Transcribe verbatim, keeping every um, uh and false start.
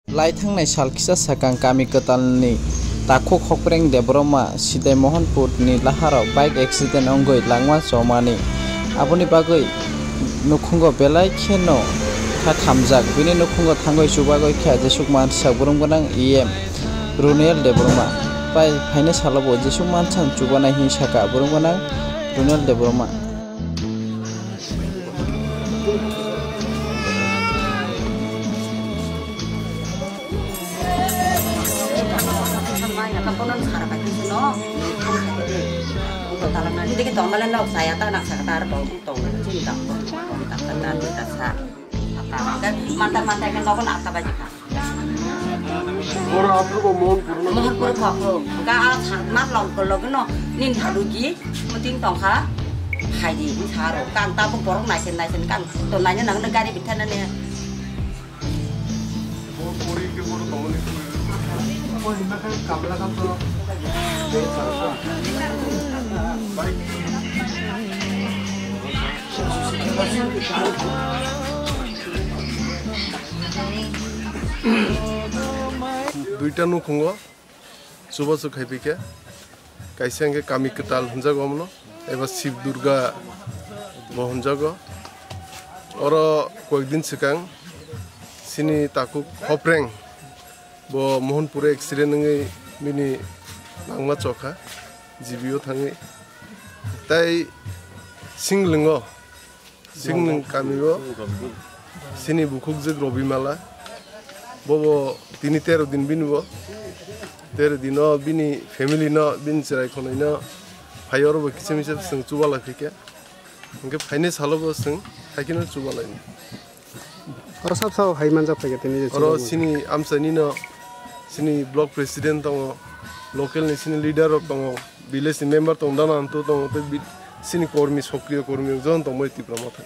Lai thangnai sal kisa sakang kami kwtalni takhuk Hopreng Debbarma sidai Mohanpurni laharok bike accident wngwi langma chomani. Aboni bagwi nukhungo belai kheno kha khamjak. Bini nukhungo thangwi chubagwi kha jesuk mansak burung gwnang E M Runel Debbarma. Pai phainai salo bo jesuk mansak chubanai hin saka burung gwnang Runel Debbarma. Manta manta ke nogo na atta baji kha. Oro apro bo Mohanpur na? Mohanpur kha, kho. Ga a sa-, mat long ko log no nin haru gi muting tong kha. Hai di, hin sa ro. Kang ta bo borok nai sen, nai sen, kang to nai nang na gari bitha na ne. Duita nukhungo chubachu khaipikha. Kaisa hwnkhe kami kwtal hwnjago omono, eba Shiv Durga bo hwnjago. Oro koyekdin swkang chini takhuk Hopreng bo Mohanpur accident wngwi bini langma chokha, G B o thangwi. Tai Singlwngo, Singlwng kamio chini bukhukjwk Robimala, bobo tini tero din bini bo, tero dino bini family no, bini chwrai khonai no phai oro bo kisa misa chwng chubalai phikha, hwnkhe phainai salo bo chwng haikhe no chubalaini. Oro sab sao hai manjak phaikha tini je oro chubalang chini amchaini no, chini block president tongo, local ni chini leader rok tongo, village ni member tongo, dana antu tongo, tei bi-, chini kormi, sokriyo kormi rok joto tongbai Tipra Motha.